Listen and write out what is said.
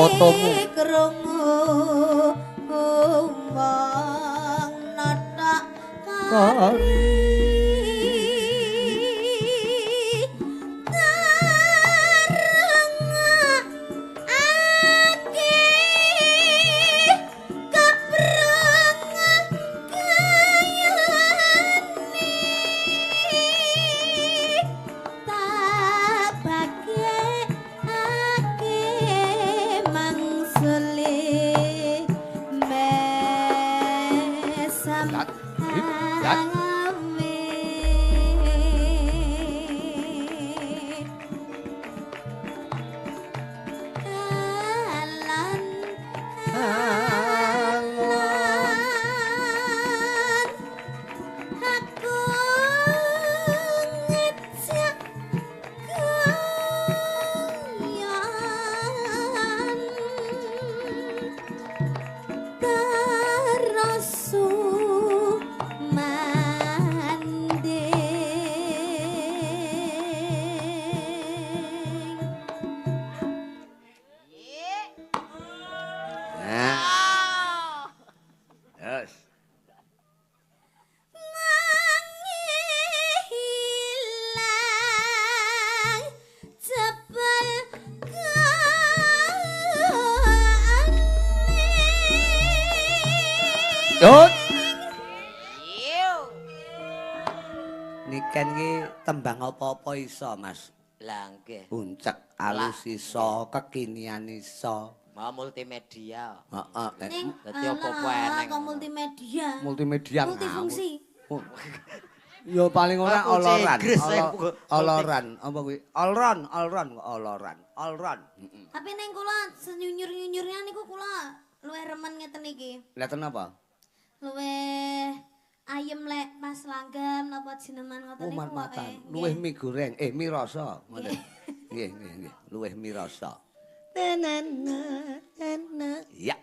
Fotomu. Krungu wong nothok Kari. Tarengake kepreng kayane tak bagekake mangsule mesam Lat, hip, lat. ame. Alan alan aku ngejak guyon terus sumanding. Nah. Terus. Hilang jebul Yut. Niken ki tembang apa-apa iso, Mas. Lah nggih. Uncek alus iso, kekinian iso. Mau multimedia. Heeh. Ning Dadi apa-apa alah, eneng. kok multimedia. Multimedia Multifungsi. ngawur. Ya paling ora Aku oloran. Inggris, aku. Oloran, apa kuwi? Olron, olron kok oloran. Olron. Heeh. Tapi ning kula senyunyur-nyunyurnya niku kula luwih remen ngeten iki. Lah apa? Luwih ayem lek pas langgam napa jineman ngoten Oh, niku. mat-matan. pokoke. Luwih mie goreng, mie rasa ngoten. Nggih, nggih, nggih. Luwih mie rasa. Na na na na. Ya.